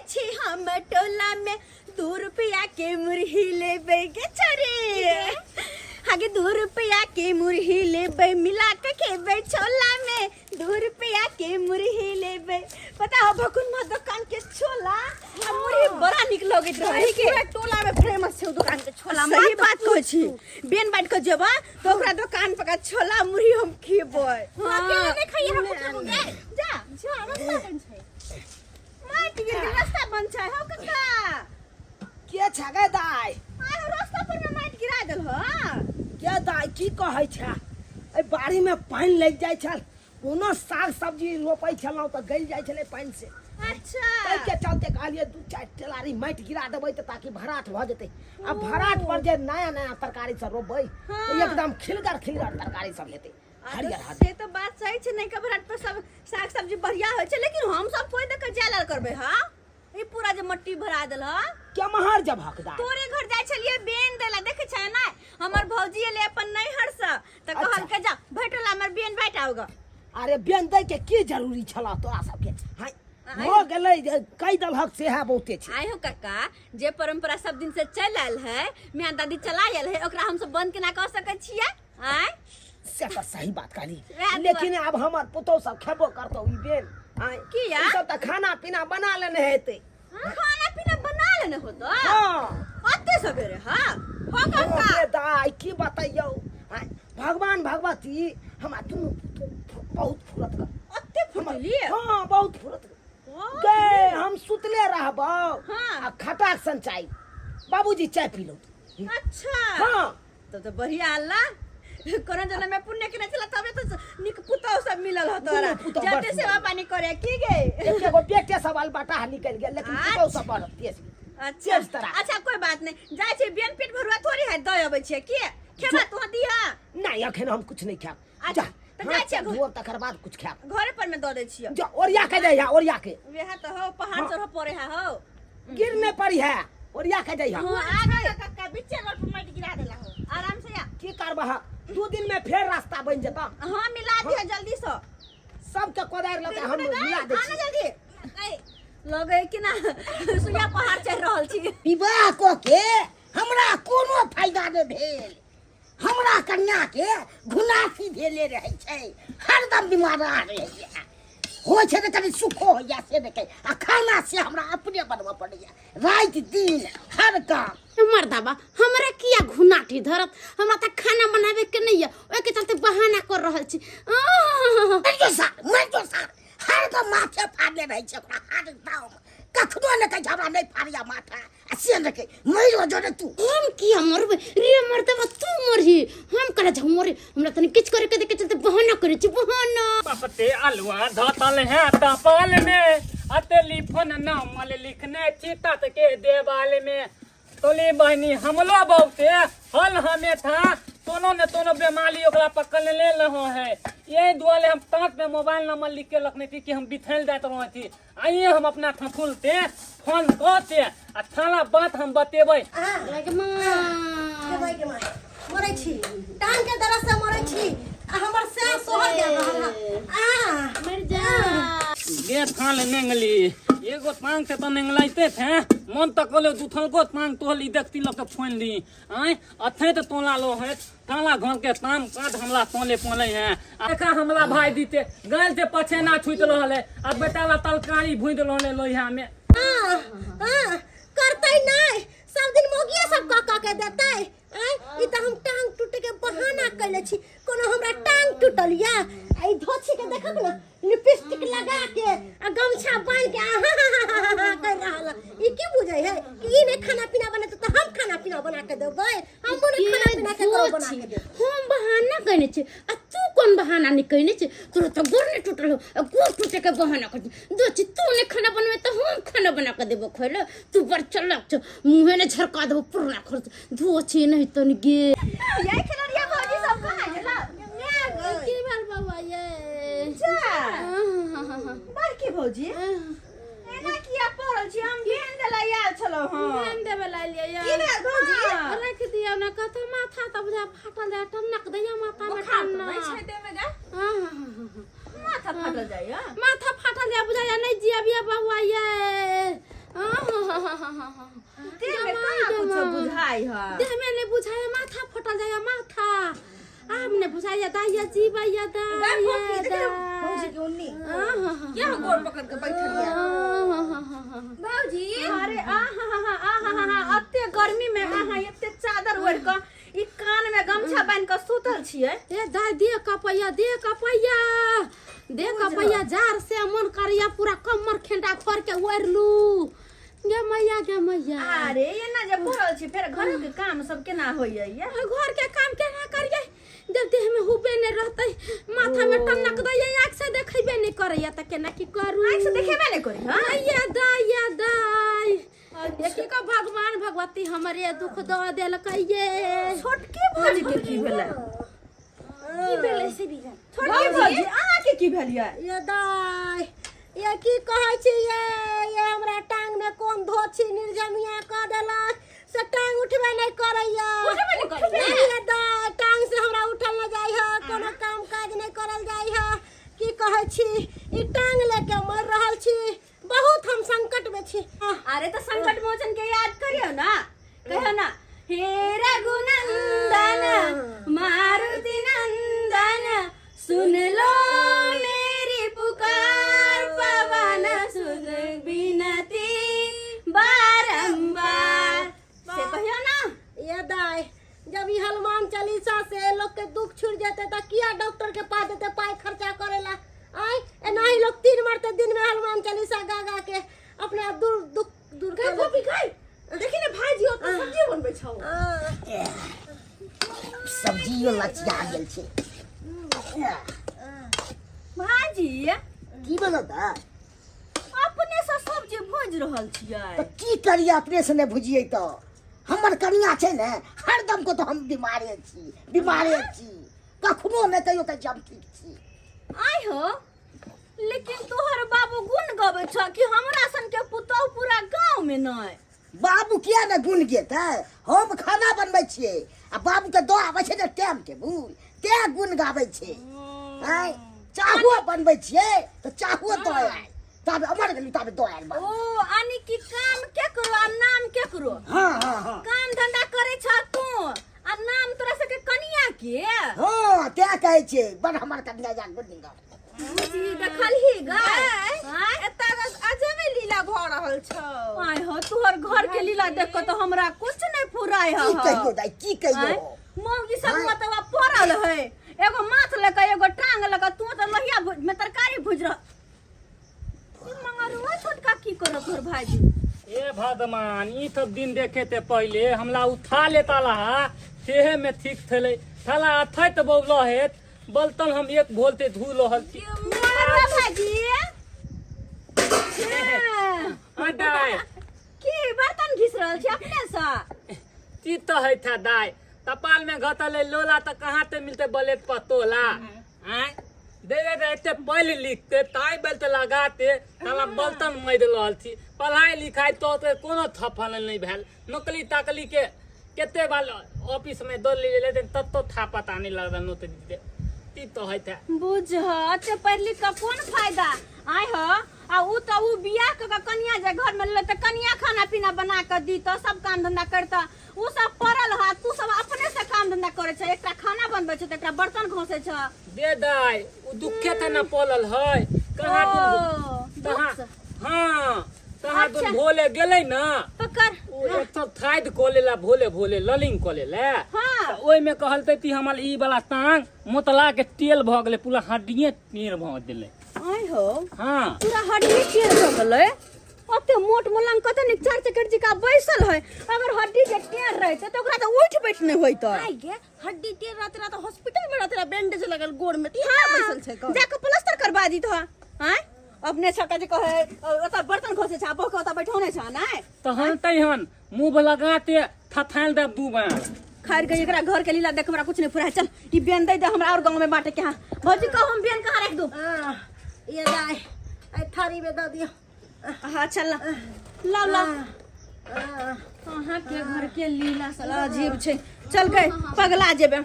छी हम टोला में 2 रुपया के मुरही लेबै गे छोरी। आगे 2 रुपया के मुरही लेबै, मिला के खेबै छोला में, 2 रुपया के मुरही लेबै। पता हो भकुन मा दुकान के छोला आ मुरही बड़ा निक लगैत रहे के। पूरा टोला में फेमस छै ओ दुकान के छोला। सही मत बात कहै छी, बेन बांट के जेबा तो ओकरा दुकान पर का छोला मुरही हम खेबै। हाँ। अकेले नहीं खाइए, हम खेबो गे। जा जा, रास्ता बन छै। माटि गेल, रास्ता बन छै हौ कक्का। के छै गे दाइ? आइ हो रास्ता पर में माटि गिरा देल हो। के दाइ, की कहै छै? एहि बाड़ी में पानि लागि जाइ छल, कोनो साग सब्जी रोपै छलहुँ तऽ गलि जाइ छलै पानि से। ताहिके चलते कहलियै 2-4 टेलारी माटि गिरा देबै तऽ ताकि भराठ भऽ जेतै, आ भराठ पर जे नया नया तरकारी सब रोपबै तऽ एकदम खिलगर खिलगर तरकारी सब हेतै, हरियर हरियर। से तऽ बात सही छै, नहीं के भराठ पर सब साग सब्जी बढ़िया होइ छै, लेकिन हम सब कोई देख के जाय करबै। हाँ, ई पूरा जे मट्टी भरा देल ह। केम्हर जब हकदार? तोरे घर जाय छलियै बेन देला, देखे छै ना हमर भौजी एले अपन नैहर से तऽ कहल के जा भेटल हमर बेन बैठ आओगा। अरे बेन दै के की जरूरी छला तोरा सबके? हाय हो गेलै जे कहि देलहक से है बहुते छै। आइ हो कक्का, जे परंपरा सब दिन से चल आयल है, मियाँ दादी चला आयल है, ओकरा हम सब बंद केना कऽ सकै छियै? आँय से तऽ सही बात कहली, वएह लेकिन आब हमर पुतहु सब खेबो करतौ ई बेन? आँय किया? ई सब तऽ खाना पीना बना लेने हेतै। खाना पीना बना लेने होतो? हाँ। अते सवेरे? हाँ हो कक्का। रे दाइ की बतैयौ, आँय भगवान भगवती हमरा दुनू पुतहु बहुत फुरत ग। अते फुरतली? हाँ, बहुत फुरत गे। हम सुतले रहबौ आ खटाक सन चाय, बाबूजी चाय पी लो। अच्छा। हाँ। तब तो बढ़िया अल्लाह, कोनो जन्म में पुण्य केने छला तबे तो निक पुतहु सब मिलल हो तोरा। दुनू पुतहु बड़ जते सुन्दर। सेवा पानी करे की गे। एके गो बेटे सब अलबटा निकलि गेल, लेकिन पुतहु सब बड़ तेज। अच्छा। तेज तरा। अच्छा कोई बात नहीं, जाय छी बेन पेट भरुआ थोड़ी है दय अबै छियै की खेबा तू दिहा। नहीं, अखन हम कुछ नहीं खायब। अच्छा, जा तऽ जाइ हाथ छियै धोअब तकर बाद कुछ खायब। घरे पर में दऽ दै छियै। जा ओरिया के जइहा, ओरिया के। वएह तऽ हो पहाड़ चढ़ऽ पड़े है हो। गिर नहीं पड़ी है, ओरिया के जइहा। हाँ, आ गए। कक्का बिच्चे रोड पर माटि गिरा देला हो। आराम से आ। की करबह, 2 दिन में फेर रास्ता बन जेता। हाँ मिला दिह जल्दी से। सबके कोदारि लऽ के हम मिला दै आना छी। जल्दी। ऐ, लगे कि ना सुइया पहाड़ चढ़ रहल छी। विवाह कऽ के हमरा कोनो फायदा नहि भेल। हमरा कन्या के घुनासी भेले रहै छै, हरदम बीमार रहैया, होइ छै तऽ कनि सुखो होइया से नहि कहै, आ खाना से हमरा अपने बनबऽ पड़ैया राति दिन हर काम। मर्दाबा हमरा किया घुनाटी धरत? हमरा तऽ खाना बनावे के नहीं है, ओहिके चलते बहाना कर रहल छी। आह! मरि जो सार, मरि जो सार, हरदम माथे फाड़ने रहै छै ओकरा, हरदम कखनो नहि कहै छै हमरा नहि फाड़िया माथा, आ से नहि कहै, मरि जो रे तू। हम किया मरबै रे मर्दाबा? तू मरही, हम कला जाऊ मरे? हमरा तनी किछु करे के देखे चलते बहाना करे छी, बहाना। पपते अलुआ धतल है तपाल में, अते लिफन नामल लिखने छी तत के देवाल में। तोली बहनी हमलो बहुते हल हमें था, कोनो न कोनो बीमारी ओकरा पकड़ ले रहो है, यही दुआरे हम तांत में मोबाइल नंबर लिख के रखने थी कि हम बिथल जाते रहो थी। आइए हम अपना थथुलते फोन कहते आ थाना बात हम बतेबै। के माय, के माय, मरै छी, टांग के दर्द से मरै छी, आ हमर सैं सोहर गेल रहल हँ। आ मर जा गे थाल नेंगली, एगो टांग से तो नेंगलाइते थे, मन तो कहले दू थलको टांग तोहली देखती लके फोन ली आय अथे तो तोला लो है ताला घर के ताम काट हमला तोले पोले हैं। एका हमला भाई दीते गल से पछेना छूट रहल है, आ बेटा ला तरकारी भूज रहल है लोहिया में। आ आ करतै नै, सब दिन मौगिए सब कऽ कऽ के देतै। आँय, ई तऽ हम टांग टूटे के बहाना कैले छी, कोनो हमरा टांग टूटल या? आ ई धोछी के देखब ने, लिपस्टिक लगा के आ गमछा बांध के आहा हा हा हा हा कर रहल है। ई की बुझै है कि ई नहि खाना पीना बनेतै तऽ हम खाना पीना बना के देबै? हम ने खाना पीना के करो बना के देबै। हम बहाना कहने छी आ तू कोन बहाना नहीं कहने छी? तोरा तऽ गोर नहीं टूटल हो आ गोर टूटे के बहाना कर दो छी। तू नहीं खाना बनबे तऽ हम खाना बना के देबो खैले। तू बड़ चलक छ, मुँहे ने झरका देबो पुरना खर्च धो छी नहीं तन गे। ये खिलौड़िया भौजी सब कहाँ गेला? की भेल बौआ ये? जा बड़की भौजी, एना किया पड़ल छी? हम भेन देला आयल छलहुँ हँ। भेन देबे ला एलियै ये। की भेल भौजी? रख दियौ ने, कतौ माथा तऽ बुझा फाटल जाय, टन्नक दैया माथा में। बोखार तऽ टन्नक नहि छै देह में गे? हाँ, हाँ, हाँ, हाँ, हाँ। माथा फाटल जाइया? माथा फाटल जाय बुझाया, नहीं जियब ये बौआ ये। देह में कहाँ कुछो बुझाइ है देह में नहीं बुझाया माथा फटल जाया माथा आब नहीं बुझाया दाइया जीवैया दाइया भौजी के उन्नी क्या गोड़ पकड़ के बैठल है भौजी अरे आ हा हा हा आ हा हा अते गर्मी में अहाँ एते चादर ओढ़ के ई कान में गमछा बांध के सुतल छियै ए दाइ दे कपैया दे कपैया दे कपैया जार से मन करिया पूरा कमर खेंडा खोर के ओढ़ लू गे मैया गे मैया अरे एना जे पड़ल छी फेर घर के काम सब केना होइए ये घर के काम केना करिए जब देह में हुबे नहीं रहते माथा में टनक दैया आँख से देखेबे नहीं करैया त केना की करू आँख से देखेबे नहीं करी हां मैया दाइया दाइ देखी को भगवान भगवती हमरे दुख दऽ देलकैये छोटकी भौजी के की भेलै की भेलै से भी छोटकी भौजी अहाँ के की भेल ये ये दाइ ये की कहै छी ये ये हमरा टांग में कोन धोछी निर्जमिया कऽ देलक से टांग उठबे नहि करैया उठबे नहि करैया? ये दाइ टांग से हमरा उठल नहि जाइ है कोनो काम काज नहि करल जाइ है की कहै छी ई टांग लेके मरि रहल छी बहुत हम संकट में छी अरे तो संकट मोचन के याद करियो ना कहियो ना हे रघुनंदन मारुति नंदन सुन लो मेरी पुकार पवन सुन बिनती बारंबार से कहियो ना ये दाई जब ई हनुमान चालीसा से लोग के दुख छूट जेते त किया डॉक्टर के पास जेते पाई खर्चा करेला आय एनाही लोग तीन मरते दिन में हनुमान चालीसा गा गा के अपना दूर दुख दूर कर कॉपी खाई देखी ने भाईजी ओतऽ सब्जी बनबै छौ सब्जियो लचिया गेल छै भाईजी की बोलो तऽ अपने से सब्जी भुजि रहल छियै तऽ की करियै अपने से नहि भुजियै तऽ हमर कनिया छै ने हरदम को तऽ हम बीमारे छी बीमारे छी कखनो नहि कहियो कहै छी हम ठीक छी आइ हो लेकिन तोहर बाबू गुण गबै छ कि हमरा सन के पुतोह पूरा गांव में नहि बाबू किया ने गुण गेतै हम खाना बनबै छियै आ बाबूके दऽ आबै छै ने टाइम टेबुल तें गुण गाबै छै आँय चाहो बनबै छियै तऽ चाहो दऽ आयल ताबे अमर गेली ताबे दऽ आयल बाबू ओ यानी कि काम के करो आ नाम के करो हँ हँ हँ काम धंधा करे छ तू आ नाम तोरा सबके कनिया के हँ तें कहै छियै बड़ हमर कनिया जा गुण गाबै बुझी देखलही गाय आँय? एतऽ अजबे लीला भऽ रहल छौ आय हो तोहर घर के लीला देख के तो हमरा कुछ नहीं फुराय की ह कहियो दाइ की कहियो आँय? मौगी सब आँय? मतलब पड़ल है एगो माथ लके एगो टांग लके तू तो लोहिया में तरकारी भुज रह ई मंगरुआ छोटका की करत तोहर भाईजी ए भगवान ई सब दिन देखे ते पहले हमला उठा लेता लहा सेहे में ठीक थेले थला अथैत बौल हेत बलतन हम एक भोलते धू लहल छी मंगरुआ भाईजी छे, आ दाय की बर्तन घिस रहल छी अपने से की तो है था दाय तपाल में घटल है लोला तो कहाँ ते मिलते बलेत पतोला आय देवे ते एते पढ़ लिख के ताई बेल ते लगाते ताला बलतन मरि रहल छी पढ़ाई लिखाई तो ते कोनो थफल नहीं भेल नौकरी ताकली के कते बार ऑफिस में दौड़ ले लेते तब तो था पता नहीं लगल नौकरी दे ती तो है था बुझ एते पढ़ लिख के कोन फायदा आय हो आ उ तऽ उ बियाह कऽ के कनिया जे घर में लेले तऽ कनिया खाना पीना बना कऽ दी तऽ सब काम धंधा करता उ सब पड़ल ह तू सब अपने से काम धंधा करे छ एकटा खाना बनबै छ तऽ एकटा बर्तन घोंसै छ दे दाई उ दुखे ते ना पलल है कहाँ ओ, दुन दुख कहाँ से। हाँ कहाँ दुन अच्छा। भोले गेलै ना पकड़ ओ एक सब थाइद कऽ लेला भोले भोले ललिंग कऽ लेला हाँ। तऽ ओहिमे कहलतै कि हमर ई वाला टांग मोतला के तेल भऽ गेलै पूरा हड्डिये टेढ़ भऽ गेलै आय हो हाँ पूरा हड्डी टेढ़ भऽ गेलै ओते मोट मोलांग कते नीक चार चक्कर जी का बैसल है अगर हड्डी के टेढ़ रहते तऽ ओकरा तऽ उठ बैठ नहि होइतै आइ गे हड्डी टेढ़ रहते रहा तऽ हॉस्पिटल में रहते रहा बैंडेज लगल गोड़ में तऽ इहाँ बैसल छै कऽ जाके प्लास्टर करबा दी तो आँय अपने छका जे कहे ओतऽ बर्तन घोसे छ बहके ओतऽ बैठौने छ नहि तहन तहन मुँह लगाते थथायल दे दू बार खैर गई एकरा घर के लीला देख हमरा कुछ नहीं फुरा चल ई बेन दे दे हमरा और गांव में बांटे के हां भौजी कहो हम बेन कहाँ रख दूं आ, ये दाई आई थारी में दऽ दियौ हाँ चल ला लाओ लाओ आ, अहाँ के घर के लीला साला अजीब छै चल गए पगला जेबे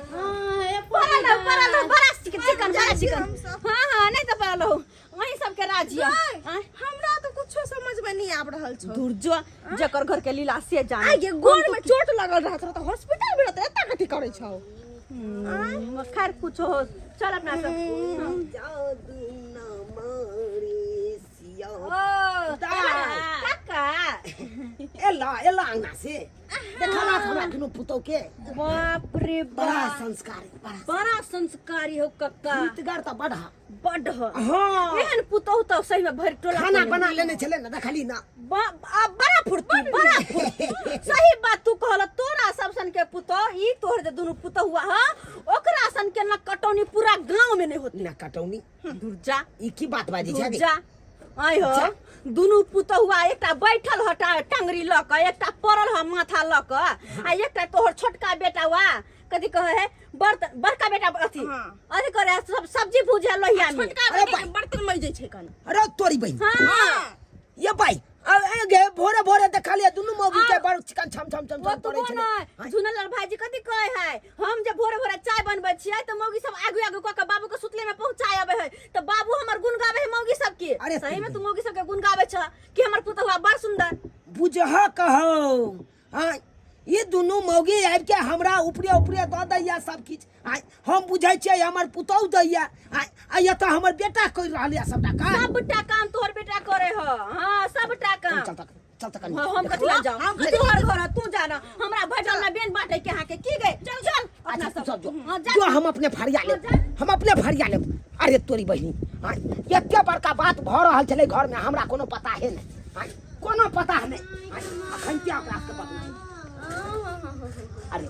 पड़ल रहो पड़ल रहो बड़ा चिकन चिकन बड़ा चिकन हाँ हाँ नहीं तो पड़ल रहो वही सबके राज यऽ आँय? हमरा तो कुछो समझ में में नहीं आब रहल छौ। दूर जो, जकर घर के लीला से जाने। आ गे, गोड़ में चोट लगल रहत रह त हॉस्पिटल में रहत, एता कथी करै छौ? खैर कुछ हो, चल अपना सब। जादू न मारे सिया। ओ दाइ। काका। एला एला अंगना से देखला हमरा दुनू पुतौ के। बाप रे बड़ा बाप, संस्कारी, बड़ा बड़ा संस्कारी हो कक्का। पुतगर त बड़ा बड हो। हाँ। एहन पुतहु त सही में भरि टोला खाना कोने। बना लेने छले ने, देखली ना? बड़ा फुर्ती, बड़ा फुर्ती। सही बात तू कहल, तोरा सब सन के पुतहु, ई तोहर जे दुनू पुतहु हुआ ह, ओकरा सन के न कटौनी पूरा गांव में नहीं होती। न कटौनी। दुर्जा। ई की बात बाजी छै? दुर्जा आइ हो, दुनू पुतहुआ एकटा बैठल हटा टंगरी लऽ कऽ, एकटा पड़ल ह माथा लऽ कऽ, आ एकटा तोहर छोटका बेटा वा कथी कहे है, बर्तन, बड़का बेटा अथी अथी करे है, सब सब्जी भूजे लोहिया में। छोटका अरे बेटा भाई। के बर्तन मजै छै कन। अरे तोरी बहिन। हाँ। ये भाई, ए गे, भोरे भोरे देखलिए दुनू मौगी के बड़ चिकन छम छम छम वो छम तो करै छलै। ने झुनलाल भाईजी कथी कहे है, हम जे भोरे भोरे चाय बनबै छियै तऽ मौगी सब आगू आगू कऽ के बाबू के सुतले में पहुंचाय आबै है, तऽ बाबू हमर गुण गाबै है मौगी सब के। अरे सही में तू मौगी सब के गुण गाबै छ कि हमर पुतहुआ बड़ सुंदर। बुझह कहो, हाँ, ये दुनू मौगी आबि के हमरा उपरे उपरे दऽ दैया सब किछु। आँय, हम बुझै छियै हमर पुतहु दैया, आँय, आ एतऽ हमर बेटा करि रहल यऽ सबटा काज। सबटा काम तोहर बेटा करे ह। हाँ, सबटा काम। चल तक, चल तक। हाँ, हम कथी लए जाउ? तोहर घर है, तू जा ना, हमरा भजन में बेन बांटे के अहाँके की गए। चल चल अपना अच्छा, सब। सब जो। हाँ, जा। जो, हम अपने फरिया लेब, हम अपने फरिया लेब। अरे तोरी बहिनी, आँय, एते बड़का बात भऽ रहल छलै घर में, हमरा कोनो पता है नहि, आँय, कोनो पता है नहि, आँय, अखन क्या ओकरा सबके पता छै? अरे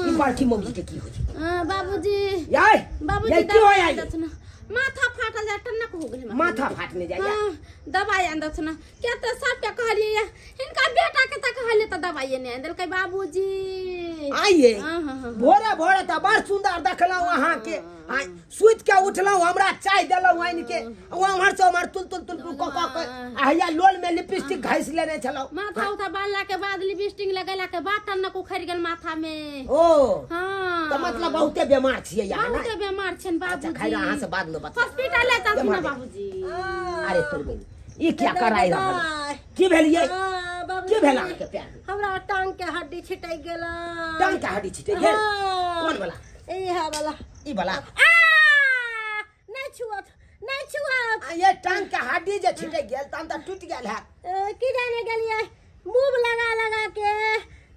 ई बड़की मौगी के की होइ छै? बाबूजी। याय। बाबूजी। याय, की होय दवाई आई? देथुन, माथा फाटल जाय, टन्नक हो गेल। माथा फाटने जाय? हाँ, दवाई आन देथुन। क्या तऽ सबके कहलियै, हिनका बेटा के तऽ कहलियै तऽ दवाई नहि आनि देलकै बाबूजी। आइए। हाँ, हाँ, हाँ। भोरे भोरे तऽ बड़ सुंदर देखलहुँ अहाँके, आइ सुति के उठलहुँ, हमरा चाय देलहुँ आनि के, उम्हर से उम्हर तुल तुल तुल तुल कऽ कऽ के, आ हैया लोल में लिपस्टिक घसि लेने छलहुँ। माथा उथा बांधला के बाद, लिपस्टिक लगेला के बाद टन्नक उखड़ि गेल माथा में। ओ। हाँ। तऽ मतलब बहुते बीमार छियै अहाँ? बहुते नहि बीमार छनि अच्छा। बाबूजी। खैर, अहाँ से बाद में बता। हॉस्पिटल ले चलथिन ना बीमार। बाबूजी। अरे तोर बहिन, ई क्या कराय रहल? की भेल ये? बाबूजी। की भेल अहाँके पैर में? हमरा टांग के हड्डी छिटक गेल। टांग के हड्डी छिटै गेल? हाँ। कोन वाला? इहा वाला। ई वाला? आ नहीं छुअत, नहीं छुअत। आ ये टांग के हड्डी जे छिटक गेल तहन तऽ टूटि गेल है। की जाने गेलियै, मूव लगा लगा के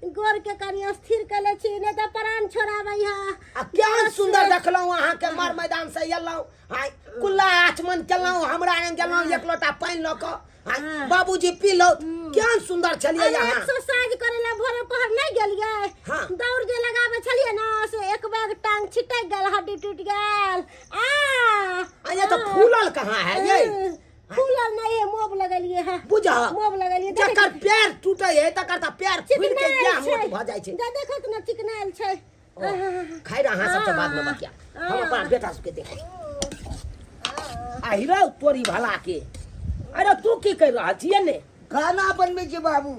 गोर के कनि स्थिर कर ले छी, नहीं तऽ प्राण छोड़ाबै है। आ केहन सुंदर देखलहुँ अहाँके, मर मैदान से एलहुँ, आइ कुल्ला आचमन केलहुँ, हमरा आंगन गेलहुँ, एक लोटा पानि लऽ कऽ, आइ बाबूजी पी लो, केहन सुंदर छलियै अरे अहाँ। एक्सरसाइज करे ला भोरे पहर नहीं गेलियै? हाँ। दौड़ जे लगाबै छलियै ना, से एक बैग टांग छिटक गेल, हड्डी टूट गेल। आ आ ये तऽ फूलल कहाँ है ये? फूलल नहीं है, मोब लगलियै है। बुझह। मोब लगलियै। जकर पैर टूटे है तकर तऽ पैर फूलि के चिकनायल इएह छै। मोट भऽ जाइ छै। जा देखत ना, चिकनायल छै। खैर, अहाँ सबसँ बादमे बतिया, हम अपना बेटा सबके देखै। आहि रौ तोरी भला के, अरे तू की कर रहल छियै ने? खाना बनबै छी बाबू।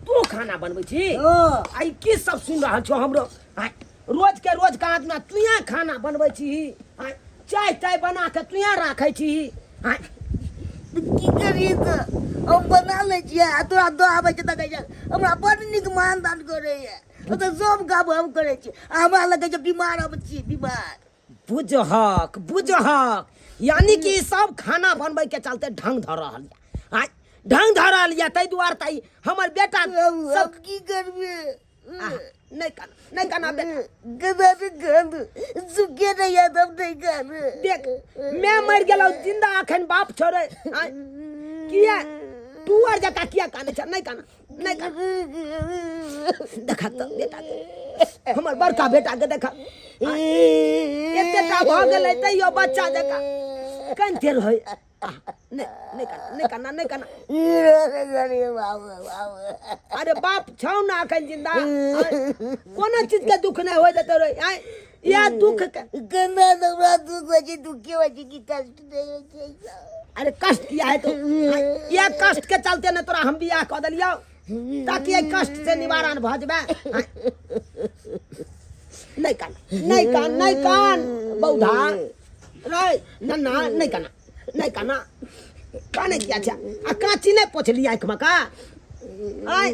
तू खाना बनबै छी? हँ। आइ की सब सुनि रहल छौ हमरो? आइ रोज के रोज का आदमी तुया खाना बनबै छी, आइ चाय ताय बना के तुया राखै छी, आइ की करियै तऽ हम बना लै छियै आ तोरा दऽ आबै छै तऽ कहै छै हमरा बड़ नीक मानदान करैए। ओतऽ सब काम हम करै छी आ हमरा लगै छै बीमार हम छी, बीमार। बुझहक, बुझहक, यानी कि सब खाना बनबै के चलते ढंग धऽ रहल यऽ, आइ ढंग धऽ रहल यऽ, ताहि दुआरे तऽ ई हमर बेटा हम सब की करबै? आह, नहि काना, नहि काना बेटा। गदा से गंद सुखे नहीं याद हम नहीं कर। देख, मैं मरि गेलहुँ, जिंदा अखन बाप छोड़े, आँय, किया टुअर जकाँ किया कानै छ? नहि काना, नहि काना। देखा तऽ बेटा के, हमर बड़का बेटा के देखा, एतेटा भऽ गेलै तैयो बच्चा जकाँ कनिते रहै। आह, नहि, नहि काना, नहि काना, नहि काना। अरे बाप छौ ना अखन जिंदा, आँय, कोनो चीज के दुख नहि होइ देतौ रे, आँय, इएह दुख के गंदा हमरा दुख होइ छै, दुखे होइ छै कि कष्ट नहि होइ छै? अरे कष्ट किया है तो? इएह कष्ट के चलते ने तोरा हम बियाह कऽ देलियौ, ताकि एहि कष्ट से निवारण भऽ जेबै। आँय, नहि कान, नहि कान, नहि कान बौधा रे नन्ना, नहि काना, नहि काना। काने किया छै आ काँची नहि पोछली आँखिमे का आय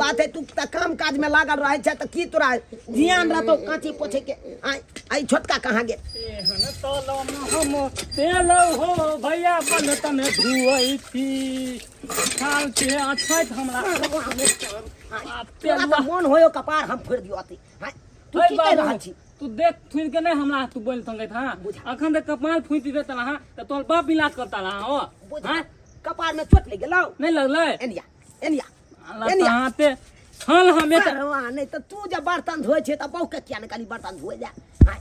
बात है तू तऽ काम काज में लागल रहै छै तऽ की तोरा ध्यान रहतौ काँची पोछे के आय आइ छोटका कहाँ गेल एहन तलम हम तेलौ हो भैया बलतन धुअै छी खाल के अछैत हमरा आ तोरा तेलुआ तऽ मोन होयो कपार हम फोड़ि दियौ अति आय तू है की कहि बाबू रहल छी तू देख थुनि के नहीं हमरा तू बोल संगत हां बुझा। अखन तक कपाल फूटि देत रहा त तोर बाप इलाज करता रहा हो बुझा हां कपार में चोट लागि गेलौ नहीं लगलै एनिया एनिया अल्लाह एनिया तहाँ ते छल हमे त सरवा नहि तऽ तू जब बर्तन धोइ छै तऽ बहू के किया नहि कहली बर्तन धोइ ले आँय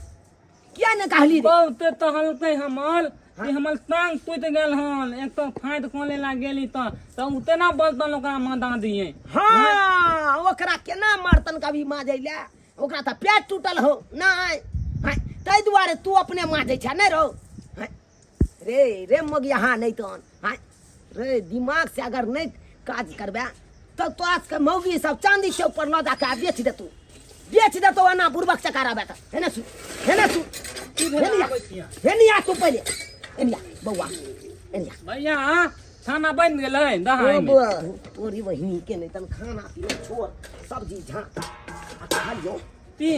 किया नहि कहली रे बहुते तहलकै हमर कि हमर टांग टूटि गेल हन एक तो फाँट कोले ला गेली त त उतना बर्तन ओकरा मादा दिए हाँ ओकरा केना मारतन कभी माजै ले ओकरा तऽ पेट टूटल हो नहि आँय ताहि दुआरे तू अपने माजै छै नहि रौ आँय रे रे मगिया हाँ नहि तहन आँय रे दिमाग से अगर नहि काज करबे तऽ तोरा सबके मौगी सब चांदी चौक पर लऽ जाके आ बेच देतौ बेच देतौ एना बुड़बक चका रहबे तऽ हेने सुन हेने सुन हेने आ हेने आ तू पहिले हेने आ बौआ हेने आ भैया खाना बनि गेलै दहाइ ओ में बौआ, तोरी बहिनी के नहि तन खाना पीना छोड़ सब्जी झाँक आ कहलियौ की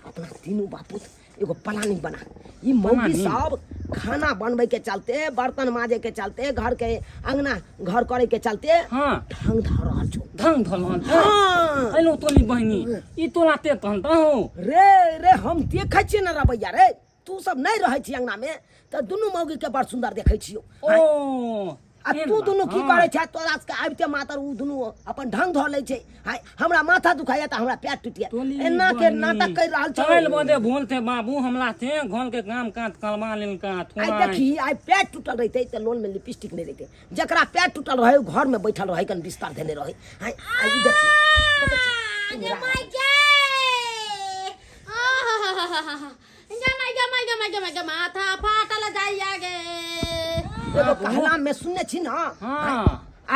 अपना तीनू बापूत एगो प्लानिंग बना ई मौगी प्लानिंग? सब खाना बनबै के चलते बर्तन माजे के चलते घर के अंगना घर करे के चलते हाँ ढंग धर रहल छौ ढंग धल हन हाँ एलो तोली बहिनी ई तोला ते तहन त हो रे रे हम देखै छियै ने रवैया रे तू सब नहि रहै छी अंगना में तऽ दुनू मौगी के बड़ सुंदर देखै छियौ ओ आ तू दुनू की करै छै तोरा सबके आबिते मातर उ दुनू अपन ढंग धऽ लै छै हाय हमरा माथा दुखाइया तऽ हमरा पैर टूटि गेल एना के नाटक करि रहल छौ चल बदे भूल थे बाबू हमला थे घोल के काम काज करवा लेल का आइ देखी आइ पैर टूटल रहितै तऽ लोन में लिपस्टिक नहि रहितै जकरा पैर टूटल रहै ओ घर में बैठल रहै कन बिस्तर धेने रहै हाय आइ ई देखी देखै छी, गे माय गे आहाहाहा गे माय गे माय गे माय गे माय गे माथा फाटल जाइया गे एगो कहला में सुनने छी ना हाँ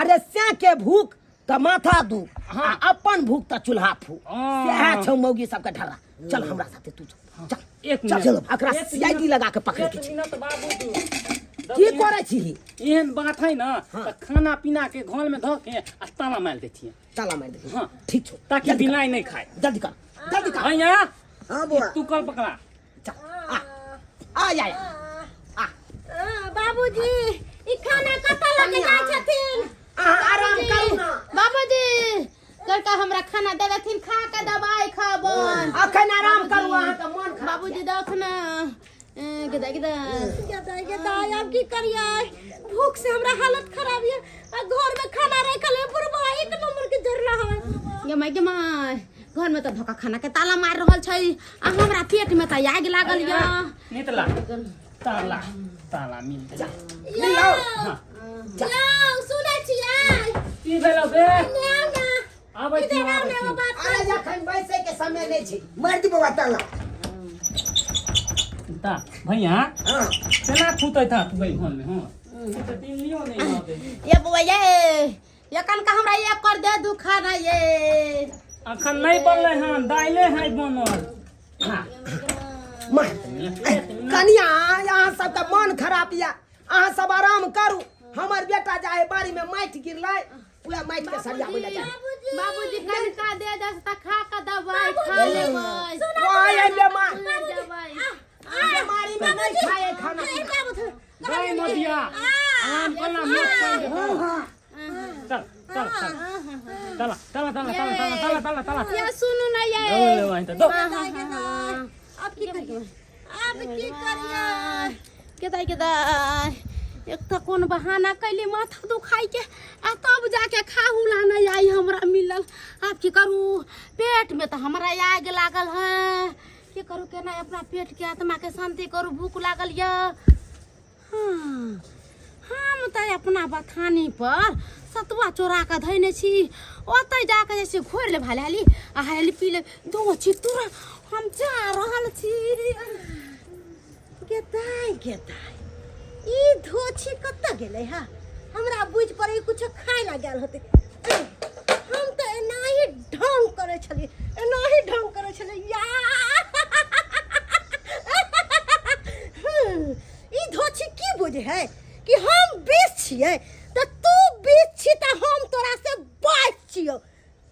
अरे सै के भूख तऽ माथा दुख हाँ। आ अपन भूख तऽ चूल्हा फूक हाँ। सएह छौ मौगी सबके ढर्रा चल हमरा साथे तू चल चल एक चल मिनट चल एकरा एक सीआईडी लगा के पकड़े एक के छै मिनट बाबू तू की करै छी एहन बात है ना तऽ खाना पीना के घर में धऽ के आ ताला मारि दै छियै ताला मारि देबही हाँ। ठीक छौ ताकि जल्दी कर, बिलाइ नहि खाए जल्दी कर जल्दी कर भैया हाँ बौआ तू कल पकड़ा चल आ आ जा आ आ, बाबूजी ई खाना कतऽ लऽ के जाइ छथिन अहाँ आराम करू ना बाबूजी लड़का हमरा खाना दे देथिन खा के दवाई खबन अखन आराम करू अहाँके मन खराब बाबूजी देख ना गेदा गेदा गेदाय गेदाय आब की करियै भूख से हमरा हालत खराब ये आ घर में खाना रखल है बुढ़बा एक नंबर के जरला है गे माय गे माय घर में तऽ धोखा खाना के ताला मार रहल छै आ हमरा पेट में तऽ आगि लागल यऽ नितला ताला ताला मिल जा यौ यौ सुनै छियै की भेलो बे ने आउ ना आबै छी इधर आउ आबै ने एगो छी बात अरे जखन बैसै के समय नहि छै मारि दी बौआ ताला ता भैया हाँ केना फूटै था तू गई घर में हां तऽ तीन लियो नहीं आते ये बौआ ये एखन का हमरा एक कर दे दू खाना ये अखन नहीं बनलै हन दाइले है बनल हाँ मार कनिया अहाँ सबके मन खराब यऽ अहाँ सब आराम करू हमर बेटा जाए बाड़ी में माटि गिरलै उएह माटि के सरियाबै लए जाइ बाबूजी कनिका दे दस त खा के दवाई खा लेबै ओए एहि बेमार दवाई बेमारी में नहीं खाए खाना दाइ मदिया आराम करना मत कर दे चल चल चल चल चल चल चल चल चल चल चल ये सुनू ना ये दौड़ ले वहीं तो दौड़ अब की करियै अब की करियै केदाइ केदाइ एक तऽ कोन बहाना कैली माथा दुखाइ के आ तब जाके खाहू ला नहीं आई हमरा मिलल आब की करू पेट में तऽ हमरा आग लागल है की करू केना अपना पेट के आत्मा के शांति करू भूख लागल यऽ हाँ, हम तऽ अपना बथानी पर सतुआ चोरा कऽ धैने छी ओतहि जा कऽ जे छै घोरि लेब हाली हाली आ हाली हाली पी लेब दो छी तुरंत हम जा रहल छी गेदाय गेदाय ई धोछी कतऽ गेलै हा हमरा बुझि पड़ै कुछो खाय ला गेल होतै हम तऽ एनाही ढंग करै छलियै एनाही ढंग करै छलियै या ई धोछी की बुझे है कि हम 20 छियै तऽ तू 20 छी तऽ हम तोरा से 22 छियौ।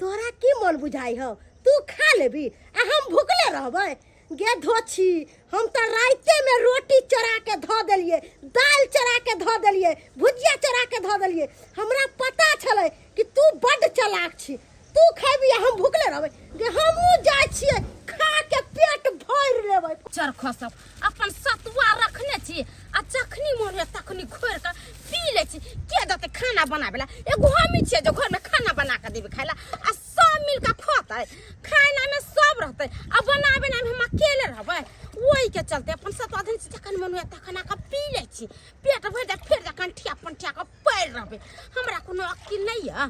तोरा की मन बुझाइ हौ? तू खा लेबी आ हम भुखले रहबै? गे धोछी, हम तऽ राइते में रोटी चोरा के धऽ देलियै, दालि चोरा के धऽ देलियै, भुजिया चोरा के धऽ देलियै। हमरा पता छलै कि तू बड्ड चलाक छी, तू खेबी आ हम भुखले रहबै। गे हमहूँ जाइ छियै, खा के पेट भरि लेबै। चरखो सब अपन सतुआ रखने छी आ जखनी मोन होइए तखनी घोरि कऽ पी लै छी। के देतै खाना बनाबै लए? एगो हमही छियै जे घरमे खाना बना कऽ देबै खाय लए आ सब मिल कऽ खोतै। खाय में सब रहतै आ बनाबै में हम अकेले रहबै। ओहिके चलते अपन सतुआ धन छी, जखन मोन होइए तखन आकऽ पी लै छी, पेट भरि जाय, फेर जखन ठिया पंठिया कऽ पड़ि रहबै। हमरा कोनो अकिल नहि यऽ।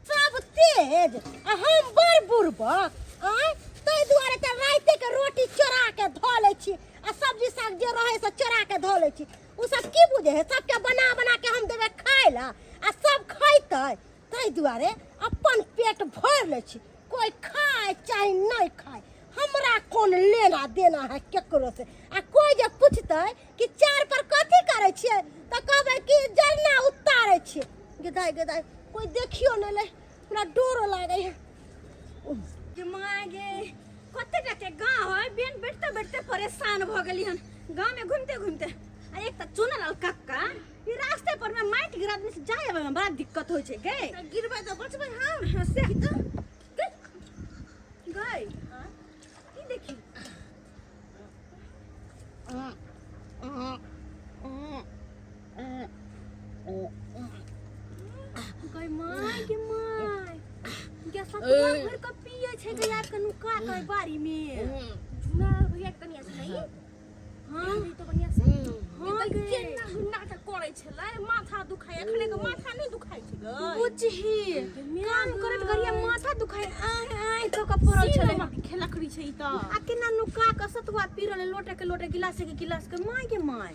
सब तेज आ हम बड़ बुड़बक आँय, ताहि दुआरे तऽ राइते के रोटी चोरा के धऽ लै छी आ सब्जी साग जे रहै से चोरा के धऽ लै छी। ओ सब की बुझे है? सबके बना बना के हम देबै खाय लए आ सब खैतै। ताहि दुआरे अपन पेट भरि लै छी, कोइ खाय चाहे नहि खाय, हमरा कोन लेना देना है केकरो से। आ कोइ जे पूछतै कि चार पर कथी करै छियै तऽ कहबै कि जलना उतारै छियै। गेदाइ गेदाइ, कोइ देखियो नहि लै, हमरा डरो लागै है। गे माय गे, कते टाके गाँव है, बेन बैठते बैठते परेशान भऽ गेली हन गाँव में घूमते घूमते। आ एक तऽ चुनल कक्का ई रास्ते पर में माटि गिरा देने से जाय आबै में बड़ा दिक्कत होइ छै गे। गिरबै तऽ बचबै हम। हाँ, से गई गई की देखी गई माय गे माय, गे सतुआ भरि कऽ पियै छै गे आबि कऽ नुका कऽ बाड़ी में। झुना भैया के कनिया से नहीं? हाँ। ई तो बढ़िया से। हाँ ई तऽ गे। केना नाटक करै छलै, माथा दुखाइ, एखने के माथा नहि दुखाइ छै गै। बुझही काम करैत घरिया माथा दुखाइ आय आय कऽ कऽ पड़ल छलै। सीना के खेलकड़ी छै ई तऽ। आ केना नुका कऽ सतुआ पी रहलै, लोटे के लोटे, गिलासे के गिलास के। माय के माय।